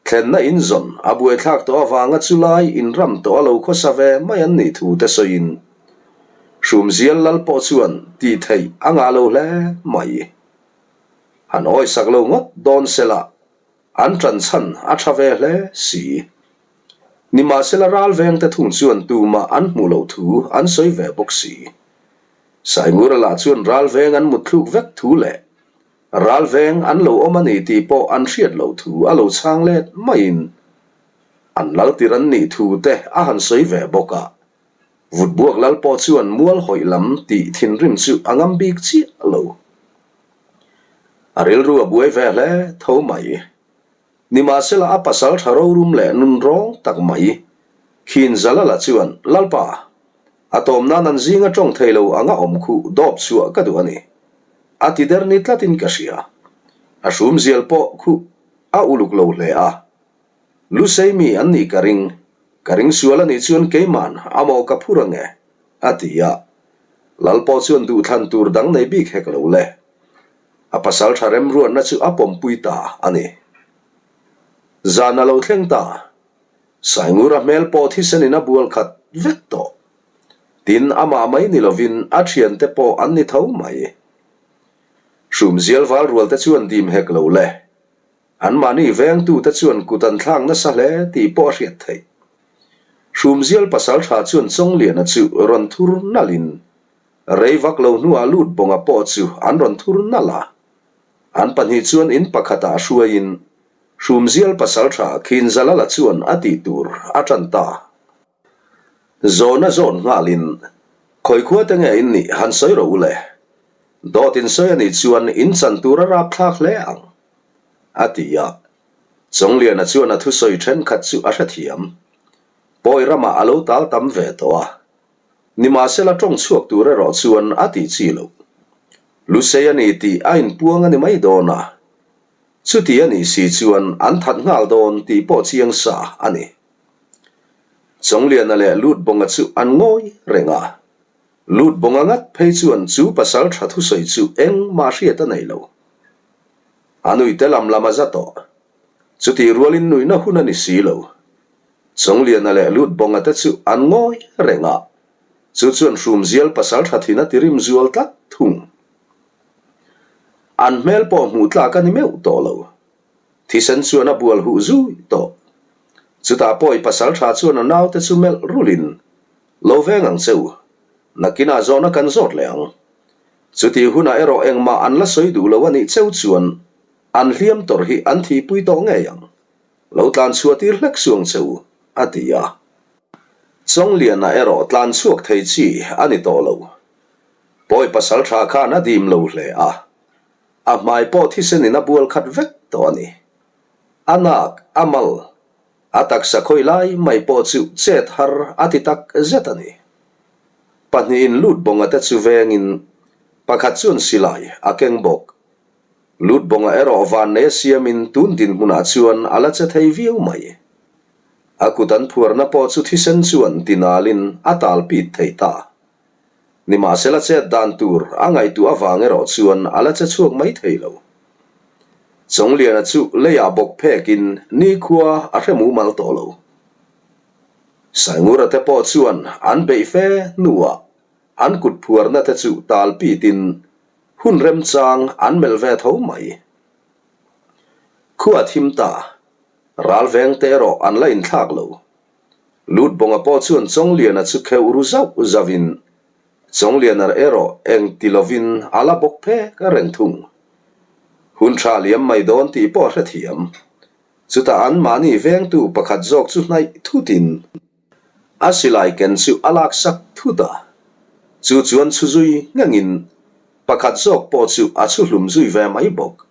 Thlenna in zawn a buaithlak tawh avanga chulai inram tawh a lo khawsa ve mai an nih thu te sawiin Hrumzial lal pawh chuan tih theih a ngah lo hle mai. Han awisak lo ngawt dawn sela an ṭan chhan a ṭha ve hle si. Nimahsela ralvengte thung chuan tumah an hmuh loh thu an sawi ve bawk si. Saingura lah chuan ralveng an mutthluk vek thu leh Ralveng an lo awm a ni tih pawh an hriat loh thu a lo chhang let maiin an lal tir an nih thu te a han sawi ve bawk a. Vutbuak lal pawh chuan mual hawih lam tih thinrim chu a ngam bik chiah lo. A rilru a buai ve hle tho mai. Nimahsela a pasal tha rorum leh nunrawng tak mai Khin Zalala chuan, Lalpa, a tawm nan an zinga tawng thei lo anga awm khuh dawp chhuah ka duh a ni. A ti der ni tlatin ka hria. A hrumzial pawh khuh a uluk lo hle a. Lusei mi an nih ka ring, ka ring sual a nih chuan keiman a maw ka phur ange, a ti a. Lal pawh chuan duhthlan tur dang nei bik hek lo le. A pasal tha remruatna chu a pawmpui ta a ni. Zan a lo thleng ta. Saingura hmel pawh thisenin a bual khat vek tawh. Tin, amah mai ni lovin a thiante pawh an ni tho mai. Hrumzial val rualte chuan dim hek lo le. Anmahni vengtute chuan kut an thlak nasa hle tih pawh a hriat theih. Hrumzial pasal tha chuan Chawngliana chu rawn thur nalhin rei vak lo hnuah lut bawnga pawh chu an rawn thur nalh a. An pahnih chuan in pakhatah hruaiin Hrumzial pasal tha Khinzalala chuan a tih tur a tan ta. Zawna zawn nghalin, Khawi khua te nge in nih han sawi rawh u le. Dawt in sawi a nih chuan in chan tur a rap thlak hle ang, a ti a. Chawngliana chuan a thusawi thenkhat chu a hrethiam. Pawi ramah a lo tal tam ve tawh a. Nimahsela tawng chhuak tur erawh chuan a tih chi loh. Lusei a ni tih a inpuang a ni mai dawn a. Chuti a nih si chuan an that nghal dawn tih pawh chiang sa a ni. Chawngliana leh Lutbawnga chu an ngawi reng a. Lutbawnga ngat phei chuan chu pasal tha thusawi chu engmah hriat a nei lo. A nuihte lam lam a za tawh. Chutih rualin nuihna hun a ni si lo. Chawngliana leh Lutbawnga te chu an ngawi reng a. Chu chuan Hrumzial pasal tha thin a ti rim zual tlat thung. An hmel pawh hmuh tlak a ni meuh tawh lo. Thisen chuan a bual huh zui tawh. Chutah pawh i pasal tha chuan a naute chu melh rulin, Lo veng ang che u. Nakinah zawhna kan zawt leh ang. Chutih hunah erawh engmah an la sawi duh lo a nih cheu chuan an hliam tawrh hi an thihpui tawh ngei ang. Lo tlan chhuah tir hlek suang che u, a ti a. Chawngliana erawh tlan chhuak thei chi a ni tawh lo. Pawi pasal tha khan a dim lo hle a. A hmai pawh thisenin a bual khat vek tawh a ni. A nak, a mal, a taksa khawi lai mai pawh chu chet har a ti tak zet a ni. Pahnihin lut bawnga te chu vengin pakhat chuan silai a keng bawk. Lut bawnga erawh vannei a siamin tun dinhmunah chuan a la che thei viau mai. A kut an phuarna pawh chu thisen chuan tinalin a tal pit thei ta. Nimahsela chet dan tur a ngaihtuah avang erawh chuan a la che chhuak mai thei lo. Chawngliana chu leiah bawk phekin nikhua a hre mumal tawh lo. Saingura te pawh chuan an beih fe hnuah an kut phuarna te chu tal pitin hun remchang an melh ve tho mai. Khua thim ta, ralveng te erawh an la inthlak lo. Lutbawnga pawh chuan Chawngliana chu kheuh ru zauh zauhin Chawngliana erawh eng ti lovin a la bawk phek a reng thung. Hun tha liam mai dawn tih pawh a hrethiam. Chutah anmahni vengtu pakhat zawk chu hnaih thutin a silai ken chu a laksak thut a. Chu chuan chhu zui nghengin pakhat zawk pawh chu a chhu hlum zui ve mai bawk.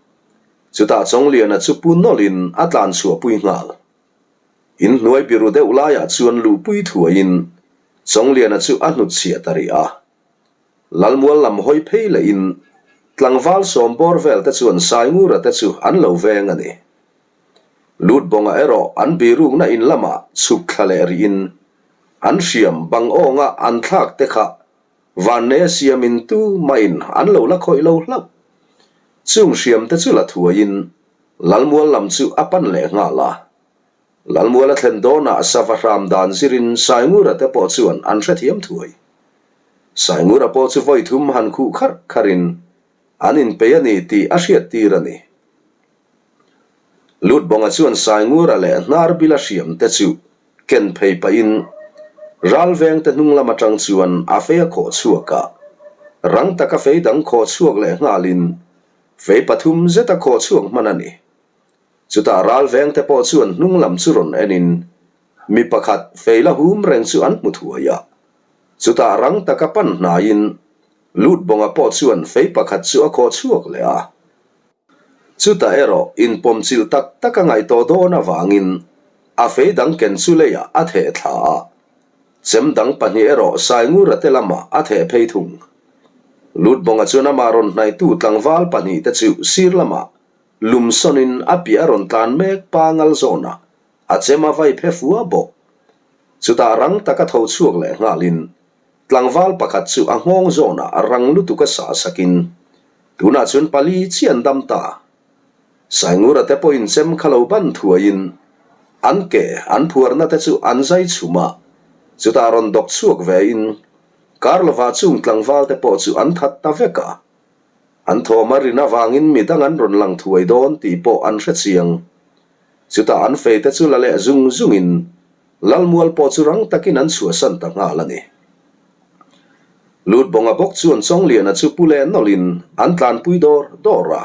Chutah Chawngliana chu pu nawlhin a tlan chhuahpui nghal. In hnuai biru deuh laiah chuan luhpui thuaiin Chawngliana chu a hnutchhiah ta rih a. Lalmual lam hawi phei lehin tlangval sawmbawr vel te chuan Saingura te chu an lo veng a ni. Lutbawnga erawh an birukna in lamah chhuk thla leh rihin an hriam bang awnga an thlak te kha vanneia siamin tu mahin an lo la khawih lo hlauh. Chung hriam te chu la thuaiin Lalmual lam chu a pan leh nghal a. Lalmual a thlen dawnah sava hram dan zirin Saingura te pawh chuan an hrethiam thuai. Saingura pawh chu vawi thum han khuh kharh kharhin an inpei a ni tih a hriattir a ni. Lutbawnga chuan Saingura leh Hnarbila hriam te chu ken phei pahin Ralveng te hnung lam atang chuan a fei a khawh chhuak a, rang taka fei dang khawh chhuak leh nghalin fei pathum zet a khawh chhuak hman a ni. Chutah ralveng te pawh chuan hnung lam chu rawn enin mi pakhat fei la hum reng chu an hmu thuai a. Chutah rang taka pan hnaiin Lutbawnga pawh chuan fei pakhat chu a khaw chhuak leh a. Chutah erawh inpawmchilh tak tak a ngaih tawh dawn avangin a fei dang ken chu leiah a theh thla a. Chem dang pahnih erawh Saingura te lamah a theh phei thung. Lutbawnga chuan amah rawn hnaihtu tlangval pahnih te chu sir lamah Lumsawnin a piah a rawn tlan mek pangal zawnah a chem a vai phe fua bawk. Chutah rang taka tho chhuak leh nghalin tlangval pakhat chu a nghawng zawnah rang lutuk a sah sakin tunah chuan pali chiah an dam ta. Saingura te pawhin chem kha lo ban thuaiin an ke an phuarna te chu an zai chhum a, chutah rawn dawk chhuak vein Karlova chung tlangval te pawh chu an that ta vek a. An thawm a rin avangin mi dang an rawn lang thuai dawn tih pawh an hre chiang. Chutah an feite chu la leh zung zungin Lalmual pawh chu rang takin an chhuahsan ta nghal a ni. Lutbawnga bawk chuan Chawngliana chu pu leh nawlhin an tlanpui dawr dawr a.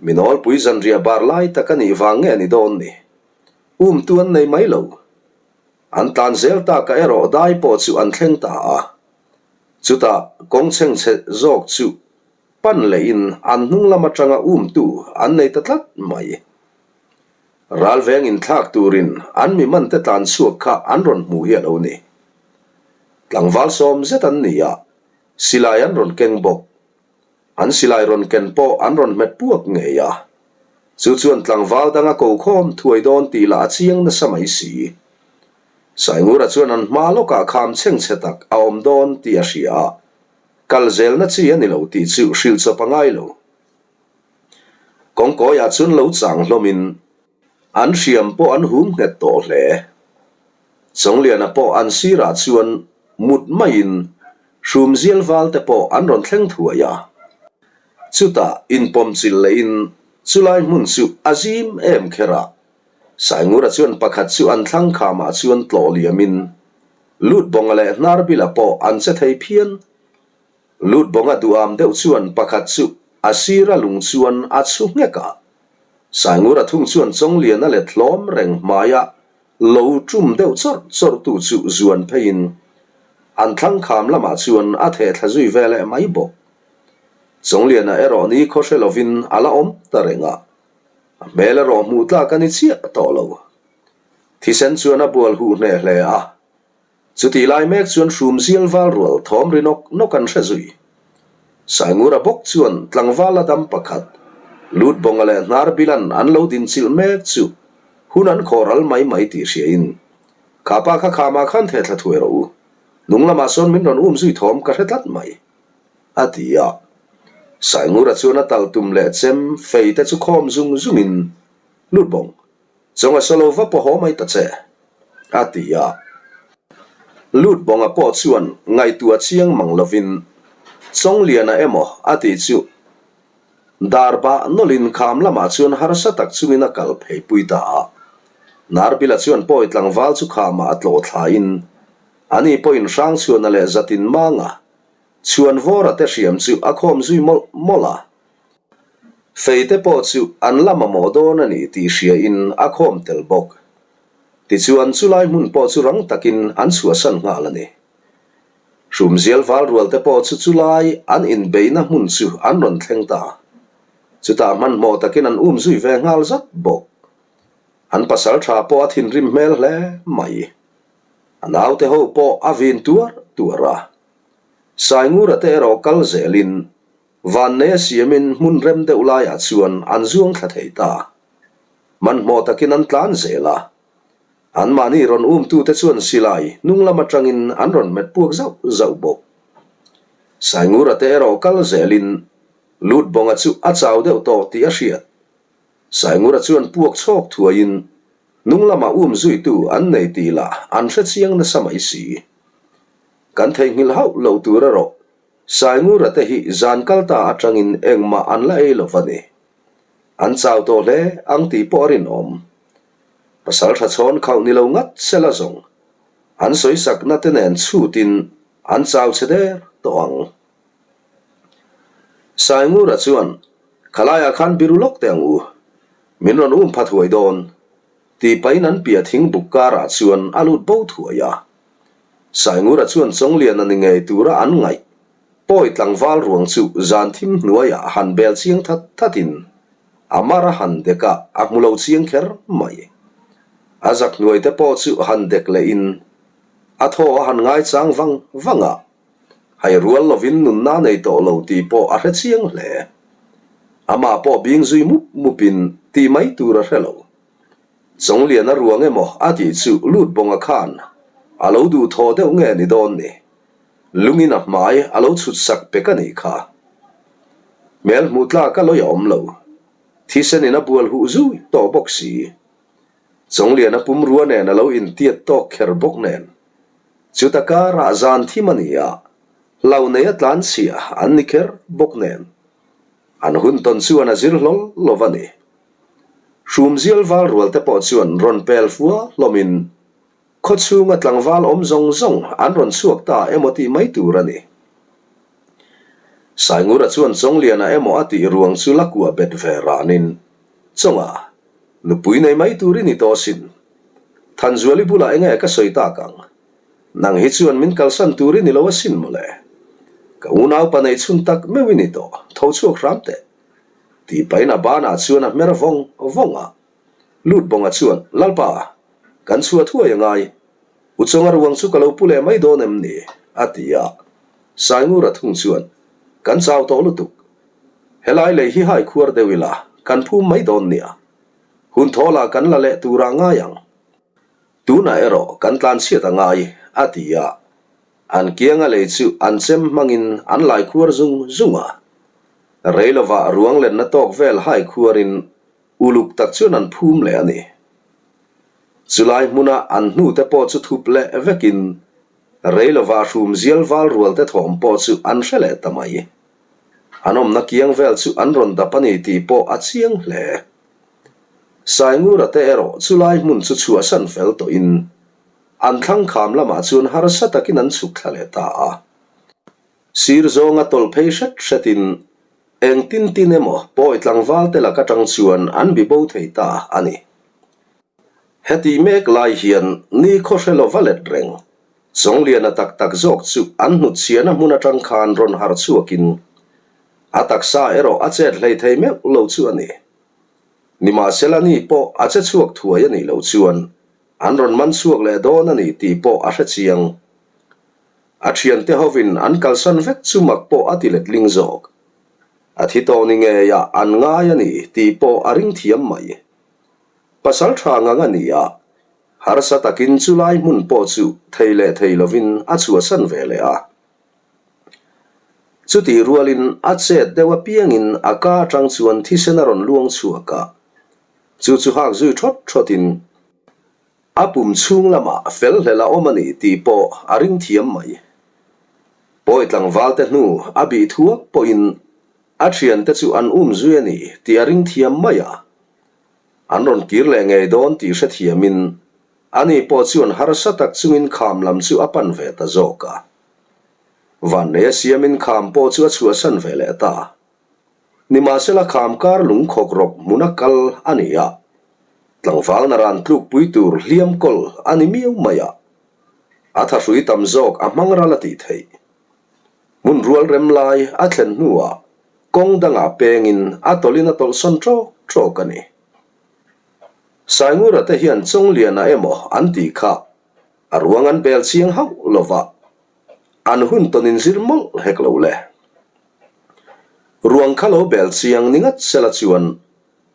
Mi nawlpui zanriah bar lai tak a nih vang nge ni dawn ni? Umtu an nei mai lo. An tlan zel takah erawh dai pawh chu an thleng ta a. Chutah kawng chhengchhe zawk chu pan lehin an hnung lam atanga umtu an nei ta tlat mai. Ralveng inthlak turin an mi mante tlan chhuak kha an rawn hmu hi a lo ni. Tlangval sawm zet an ni a, silai an rawn keng bawk. An silai rawn ken pawh an rawn hmet puak ngei a, chu chuan tlangval dang a ko khawm thuai dawn tih lah a chiang nasa mai si. Saingura chuan an hma lawkah kham chhengchhe tak a awm dawn tih a hria a, kal zelna chi a ni lo tih chu hrilh chawp a ngai lo. Kawngkawiah chuan lo chang hlawmin an hriam pawh an hum nghet tawh hle. Chawngliana pawh an sirah chuan mut maiin hrumzial val te pawh an rawn thleng thuai a. Chutah inpawmchilh lehin chulai hmun chu a zim em kher a, Saingura chuan pakhat chu an thlang khamah chuan tlawh liamin Lutbawnga leh Hnarbila pawh an che thei phian. Lutbawnga duham deuh chuan pakhat chu a sira lung chuan a chhu nghek a. Saingura thung chuan Chawngliana let hlawm reng hmaia lo tum deuh chawrh chawrhtu chu zuan pheiin an thlang kham lamah chuan a theh thla zui ve leh mai bawk. Chawngliana erawh ni khaw hre lovin a la awm ta reng a. A hmel erawh hmuh tlak a ni chiah tawh lo. Thisen chuan a bual huh hneh hle a. Chutih lai mek chuan hrum zial val rual thawm ri nawk nawk an hre zui. Saingura bawk chuan tlangval a dam pakhat, Lutbawnga leh Hnarbilan an lo dinchilh mek chu hun an khawh ral mai mai tih hriain, Kha pa kha khamah khan thehthla thuai rawh u. Hnung lamah sawn min rawn um zui thawm ka hre tlat mai. A ti a. Saingura chuan a tal tum leh chem fei te chu khawm zung zungin, Lutbawng, chawnga solo va pawh haw mai ta che, a ti a. Lutbawnga pawh chuan ngaihtuah chiang mang lovin, Chawngliana emaw a tih chu dar bah nawlhin kham lamah chuan harsa tak chungin a kal phei pui ta a. Narbila chuan pawi tlangval chu khamah a tlawh thlain, ani pawhin Hrangchhuana leh Zatin Manga Chhuanvawra te hriam chu a khawm zui mawlh mawlh a, Fei te pawh chu an la mamawh dawn a ni tih hriain a khawm tel bawk. Tichuan chulai hmun pawh chu rang takin an chhuahsan nghal a ni. Hrumzial val rual te pawh chu chulai an inbeihna hmun chu an rawn thleng ta. Chutah hmanhmawh takin an um zui ve nghal zat bawk. An pasal tha pawh a thinrim hmel hle mai. A naute ho pawh a vin tuar tuar a. Saingura te erawh kal zelin Vanneia siamin hmun rem deuh laiah chuan an zuang thla thei ta. Hmanhmawh takin an tlan zel a. Anmahni rawn umtute chuan silai hnung lam atangin an rawn hmet puak zauh zauh bawk. Saingura te erawh kal zelin Lutbawnga chu a chau deuh tawh tih a hriat. Saingura chuan puak chhawk thuaiin. Hnung lamah um zuitu an nei tih lah an hre chiang nasa mai si. Kan theihnghilh hauh lo tur erawh Saingura te hi zan kal ta atangin engmah an la ei lo va ni. An chau tawh hle ang tih pawh a rinawm. Pasal tha chhawn khauh ni lo ngat sela zawng an sawisakna te nen chhutin an chau chhe der tawh ang. Saingura chuan, Khalaiah khan biru lawk teh ang u. Min rawn um pha thuai dawn. Tih pahin an piah thing buk karah chuan a lut bo thuai a. Saingura chuan Chawngliana ni ngei tura an ngaih pawi tlangval ruang chu zan thim hnuaiah han bel chiang that thatin a mar a han dek a, a hmu lo chiang kher mai. A zak hnuai te pawh chu han dek lehin a thaw a han ngaichang vang vang a. Hai rual lovin nunna nei tawh lo tih pawh a hre chiang hle. Amah pawh bing zui mup mupin tih mai tur a hre lo. Chawngliana ruang emaw a tih chu lut bawnga khan a lo duh thaw deuh nge ni dawn ni. Lungin a hmai a lo chhut sak pek a nih kha. Hmel hmuh tlak a lawi a awm lo. Thisenin a bual huh zui tawh bawk si. Chawngliana pumrua nen a lo intiat tawk kher bawk nen. Chuta karah zan thim a ni a, hlo nei a tlan chhia an ni kher bawk nen. An hun tawn chuan a zir hlawl lo va ni. Hrumzial val rual te pawh chuan rawn pel fua hlawmin khaw chhunga tlangval awm zawng zawng an rawn chhuak ta emaw tih mai tur a ni. Saingura chuan Chawngliana emaw a tih ruang chu la kuah bet ve ranin, Chawnga, nupui nei mai tur i ni tawh asin. Thanzuali bulah enge ka sawi tak ang? Nang hi chuan min kalsan tur i ni lo asin mawle. Ka unaupa nei chhun tak meuh i ni tawh, tho chhuak hram teh. Tih pahin a banah chuan a hmer vawng vawng a. Lut bawnga chuan, Lalpa, kan chhuah thuai a ngai. U Chawnga ruang chu ka lo pu leh mai dawn em ni? a ti a. Saingura thung chuan, Kan chau tawh lutuk. Helai lei hi hai khuar deuh ila, kan phum mai dawn nia. Hun thawlah kan la leh turah ngai ang. Tunah erawh kan tlanchhiat a ngai, a ti a. An kianga lei chu an chem hmangin an lai khuar zung zung a. Rei lovah ruang lenna tawk vel hai khuarin uluk tak chuan an phum leh a ni. Chulai hmuna an hnute pawh chu thup leh vekin rei lovah hrum zial val rualte thawm pawh chu an hre leh ta mai. An awmna kiang vel chu an rawn dap a ni tih pawh a chiang hle. Saingura te erawh chulai hmun chu chhuahsan fel tawhin an thlang kham lamah chuan harsa takin an chhuk thla leh ta a. Sir zawnga tawlh phei hret hretin eng tin tin emaw pawi tlangval te lak atang chuan an bi bo thei ta a ni. Heti mek lai hian ni khaw hre lova let reng Chawngliana tak tak zawk chu an hnutchhiahna hmun atang khan rawn harh chhuakin a taksa erawh a chet hlei thei meuh lo chu a ni. Nimahsela ni pawh a che chhuak thuai a nih loh chuan an rawn man chhuak leh dawn a ni tih pawh a hre chiang. A thiante hovin an kalsan vek chu mak pawh a ti letling zawk. A thi tawh ni ngeiah an ngai a ni tih pawh a ring thiam mai. Pasal tha ngang a ni a, harsa takin chu lai hmun pawh chu thei leh thei lovin a chhuahsan ve leh a. Chutih rualin a chet deuh apiangin a ka atang chuan thisen a rawn luang chhuak a, chu chu hak zui thawt thawtin a pum chhung lamah fel hlel a awm a ni tih pawh a ring thiam mai. Pawi tlangval te hnu a bih thuak pawhin a thiante chu an um zui a ni tih a ring thiam mai a, an rawn kir leh ngei dawn tih hrethiamin ani pawh chuan harsa tak chungin kham lam chu a pan ve ta zawk a. Vanneia siamin kham pawh chu a chhuahsan ve leh ta. Nimahsela kham kar lung khawk rawk hmuna kal a ni a, tlangval naran tlukpui tur hliam kawl a ni miau mai a, a thahrui tam zawk a hmang ral a tih theih. Hmun rual rem lai a thlen hnuah kawng dangah pengin a tawlhin a tawlhsawn ṭawk ṭawk a ni. Saingura te hian Chawngliana emaw an tih kha A ruang an bel chiang hauh lo va, an hun tawn in zir mawlh hek lo le. Ruang kha lo bel chiang ni ngat sela chuan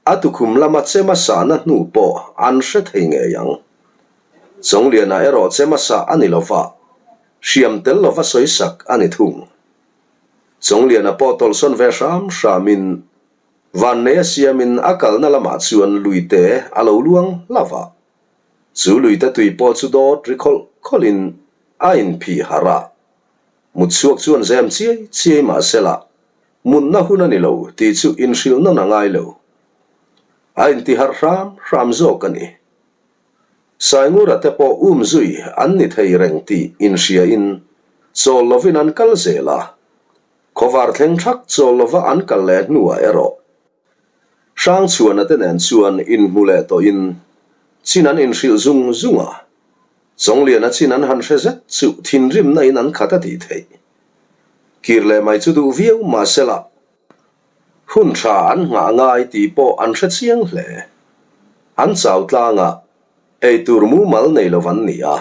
a tukhum lama chema sahna hnu pawh an hre thei ngei ang. Chawngliana erawh chema sah a ni lo va, hriam tel lova sawisak a ni thung. Chawngliana pawh tawlhsawn ve hram hramin Vanneia siamin a kalna lamah chuan luite a lo luang hlauh va. Chu luite tui pawh chu dawt ri khawlh khawlhin a inphih harh a. Mutchhuak chuan zem chiai chiai mah sela, mutna hun a ni lo tih chu inhrilh nawn a ngai lo. A intiharh hram hram zawk a ni. Saingura te pawh um zui an ni thei reng tih inhriain chawl lovin an kal zel a. Khawvar thleng thak chawl lova an kal leh hnuah erawh Hrangchhuana te nen chuan inhmu leh tawhin chin an inhrilh zung zung a. Chawngliana chin an han hre zet chu thinrimna in an khat a tih theih. Kir leh mai chu duh viau mahsela hun tha an nghah ngai tih pawh an hre chiang hle. An chau tlangah eitur mumal nei lo an ni a.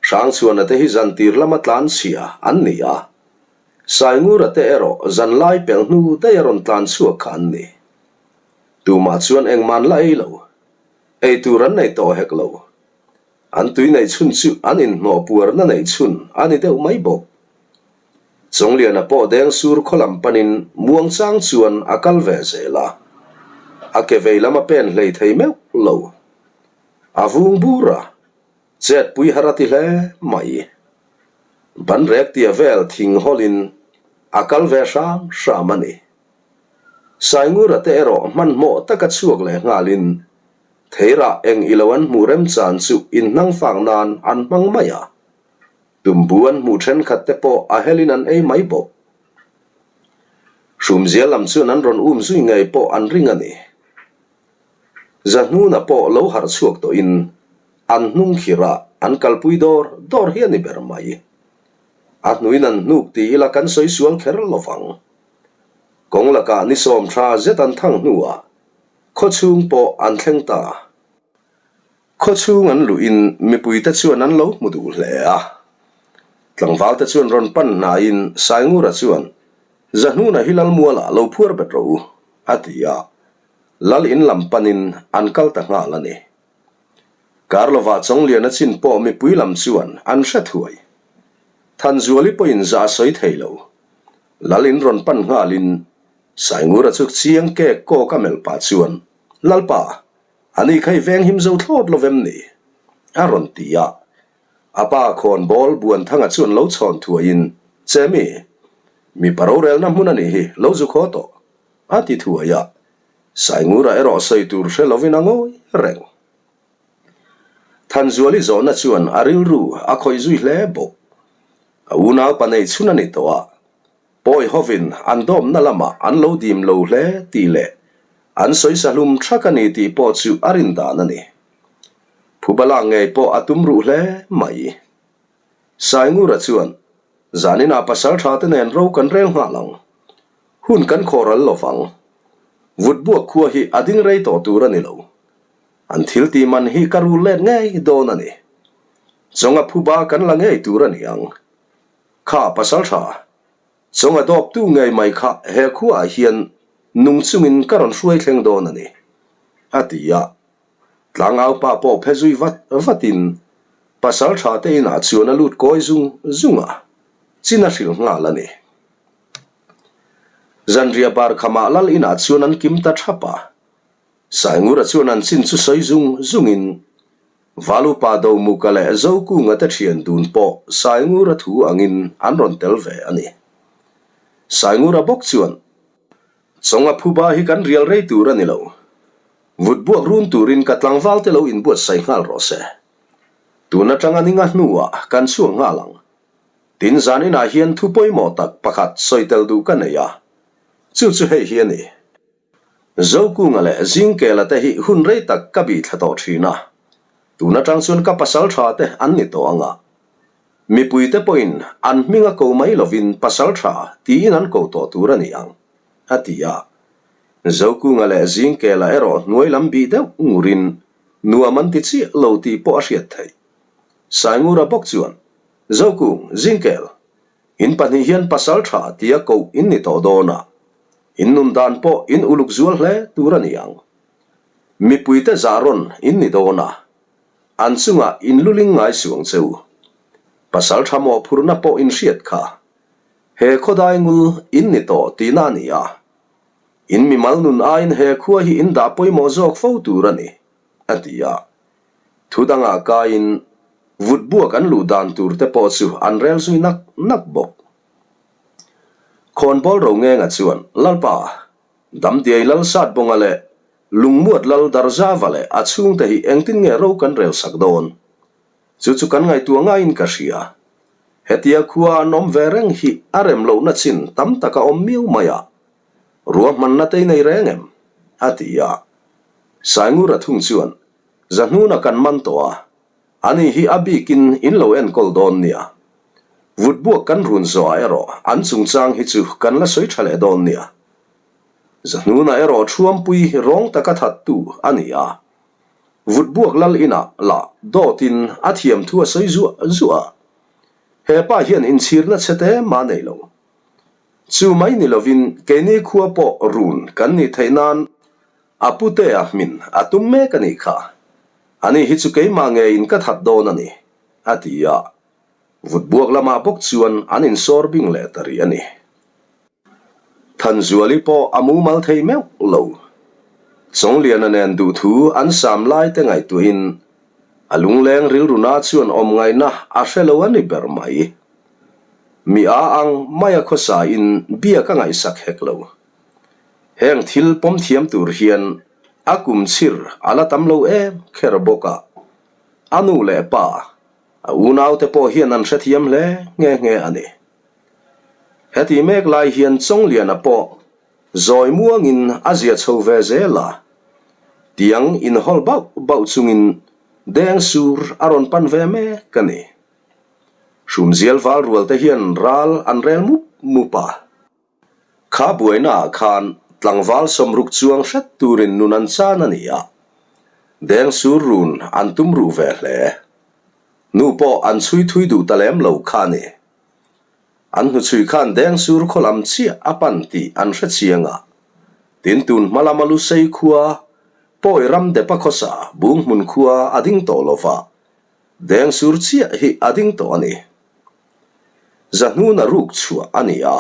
Hrangchhuana te hi zantir lama tlan chhia an ni a. Saingura te erawh zanlai pelh hnu daih a rawn tlan chhuak kha an ni. Tumah chuan engmah an la ei lo. Eitur an nei tawh hek lo. An tui neih chhun chu an inhnawh puarna neih chhun a ni deuh mai bawk. Chawngliana pawh deng sur khaw lam panin muangchang chuan a kal ve zel a. A ke vei lam a pen hlei thei meuh lo. A vung bur a, chetpui har a ti hle mai. Ban rek tia vel thing hawlin a kal ve hram hram a ni. Saingura te erawh hmanhmawh taka chhuak leh nghalin Theirah eng ilo an hmuh remchan chu inhnangfak nan an hmang mai a, tumbu an hmuh thenkhat te pawh a helin an ei mai bawk. Hrumzia lam chuan an rawn um zui ngei pawh an ring a ni. Zahnuna pawh lo harh chhuak tawhin an hnung khirah an kalpui dawr dawr hi a ni ber mai. A hnuin an hnuk ti ila kan sawi sual kher lo vang. Kawng lakah ni sawm tha zet an thang hnuah Khawchhung pawh an thleng ta. Khawchhung an luhin mipuite chuan an lo hmu duh hle a. Tlangvalte chuan rawn pan hnaiin Saingura chuan, Zahnuna hi Lalmualah lo phuar bet rawh u, a ti a. Lal in lam panin an kal ta nghal a ni. Karlova Chawngliana chin pawh mipui lam chuan an hre thuai. Thanzuali pawhin za a sawi thei lo. Lal in rawn pan nghalin Saingura chu chiang kek kawk a melh pah chuan, Lalpa, a ni kha i veng him zo thlawt lo vem ni? a rawn ti a. A pa khawnbawl Buanthanga chuan lo chhawn thuaiin, Che mi, mipa rorelna hmun a nih hi, lo zu khaw tawh, a ti thuai a. Saingura erawh sawi tur hre lovin a ngawi reng. Thanzuali zawhna chuan a rilru a khawih zui hle bawk. A unaupa nei chhun a ni tawh a, Pawi hovin an dawmna lamah an lo dim lo hle tih leh an sawisa hlum thak a ni tih pawh chu a rin dan a ni. Phubala ngei pawh a tum ruh hle mai. Saingura chuan, Zaninah pasal tha te nen ro kan rel nghal ang. Hun kan khawhral lo vang. Vutbuak khua hi a ding rei tawh tur a ni lo. An thil tih man hi ka rul let ngei dawn a ni. Chawnga phuba kan la ngei tur a ni ang. Kha pasal tha, chawng a dawp tu ngei mai kha he khuaah hian nung chungin ka rawn hruai thleng dawn a ni, a ti a. Tlangau pa pawh phe zui vat vatin pasal tha te inah chuan a lut kawi zung zung a, chin a hrilh nghal a ni. Zanriah bar khamah lal inah chuan an kim ta thap a, Saingura chuan an chin chu sawi zung zungin Valupa Domuka leh Zokunga te thian dun pawh Saingura thu angin an rawn tel ve a ni. Saingura bawk chuan, Chawnga phuba hi kan rial rei tur a ni lo. Vut buak run turin ka tlangval te lo inbuatsaih nghal rawh se. Tun atanga ninga hnuah kan chhuak nghal ang. Tin zan inah hian thu pawimawh tak pakhat sawi tel duh ka nei a, chu chu hei hi a ni. Zokunga leh Zingkela te hi hun rei tak ka bih thla tawh thin a, tun atang chuan ka pasal tha te an ni tawh ang a. Mipuite pawhin an hming a ko mai lovin pasal tha tiin an ko tawh tur a ni ang, a ti a. Zokunga leh Zingkela erawh hnuai lam bih deuh ngurin nuam an ti chiah lo tih pawh a hriat theih. Saingura bawk chuan, Zokung, Zingkel, In pahnih hian pasal tha tia koh in ni tawh dawn a, in nun dan pawh in uluk zual hle tur a ni ang. Mipuite zah rawn in ni dawn a, an chungah in luling ngai suang che u. Pasal tha mawhphurhna pawh in hriat kha. He khawdai ngul in ni tawh tihna a ni a. In mimal nun aiin he khua hi in dah pawimawh zawk fo tur a ni, a ti a. Thu dangah kaiin vutbuak an luh dan tur te pawh chu an rel zui nak nak bawk. Khawnbawl Rongenga chuan, Lalpa, Damdiai Lal Satbawnga leh Lungmuat Lal Darzava leh a chhungte hi engtin nge ro kan rel sak dawn? Chu chu kan ngaihtuah ngaiin ka hria. Hetia khua an awm ve reng hi a rem lohna chin tam tak a awm miau mai a. Ruahmanna te i nei reng em? a ti a. Saingura thung chuan, Zahnuna kan man tawh a, ani hi a bikin in lo enkawl dawn nia. Vutbuak kan run zawhah erawh an chungchang hi chu kan la sawi tha leh dawn nia. Zahnuna erawh Thuampui rawng taka thattu a ni a. Vutbuak lal inah lah dawtin a thiam thu a sawi zuah zuah a. He pa hian inchhirna chhe te mah nei lo. Chu mai ni lovin keini khua pawh run kan nih theih nan a putea hmin a tum mek a nih kha. Ani hi chu keimah ngeiin ka that dawn a ni, a ti a. Vutbuak lamah bawk chuan an insawr bing leh ta rih a ni. Thanzuali pawh a mumal thei meuh lo. Chawngliana nen duhthu an sam lai te ngaihtuahin a lungleng rilruna chuan awm ngaihna a hre lo a ni ber mai. Mi a ang mai a khawsa in biak a ngaihsak hek lo. Heng thil pawm thiam tur hian a kum chhir a la tam lo em kher bawk a, a nu leh pa, a unaute pawh hian an hrethiam hle nghe nghe a ni. Heti mek lai hian Chawngliana pawh zawi muangin a zia chho ve zel a, tiang inhawl bauh bauh chungin deng sur a rawn pan ve mek a ni. Hrumzial val rual te hian ral an rel mup mup a. Kha buainaah khan tlangval sawmruk chuang hret turin nun an chan a ni a, deng sur run an tum ruh ve hle. Nu pawh an chhui thui duh ta lem lo kha a ni. An hnuchhui khan Dengsur khaw lam chiah a pan tih an hre chiang a. Tin tun hma lama Lusei khua, Pawi ram depa khawsa Bunghmun khua a ding tawh lo va, Dengsur chiah hi a ding tawh a ni. Zahnuna ruk chhuah a ni a,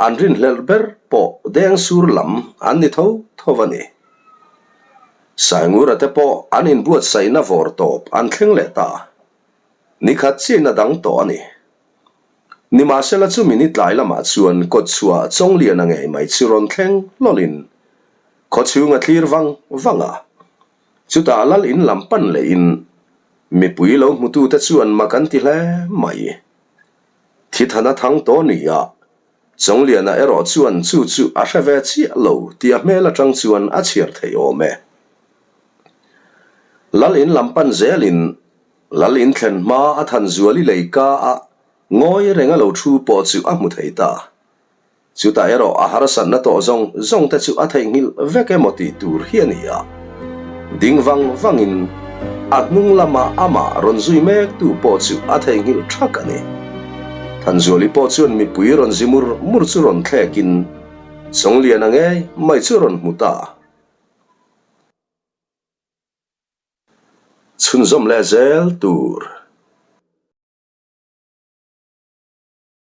an rinhlelh ber pawh Dengsur lam an ni tho tho a ni. Saingura te pawh an inbuatsaihna vawr tawp an thleng leh ta. Nikhat chiahna dang tawh a ni. Nimahsela chumi ni tlai lamah chuan kawtchhuah Chawngliana ngei mai chu rawn thleng hlawlin khawchhung a thlir vang vang a. Chutah lal in lam pan lehin mipui lo hmutute chuan mak an ti hle mai. Thithana thang tawh ni a, Chawngliana erawh chuan chu chu a hre ve chiah lo tih a hmel atang chuan a chhiar thei awm e. Lal in lam pan zelin Lal in thlen hma a Thanzuali lei ka a ngawi reng a lo thu pawh chu a hmu thei ta. Chutah erawh a harsatna tawh zawng zawng te chu a theihnghilh vek emaw tih tur hi a ni a. Ding vang vangin a hnung lama amah rawn zui mek tu pawh chu a theihnghilh thak a ni. Thanzuali pawh chuan mipui rawn zi mur mur chu rawn thlekin Chawngliana ngei mai chu rawn hmu ta. Chhunzawm leh zel tur.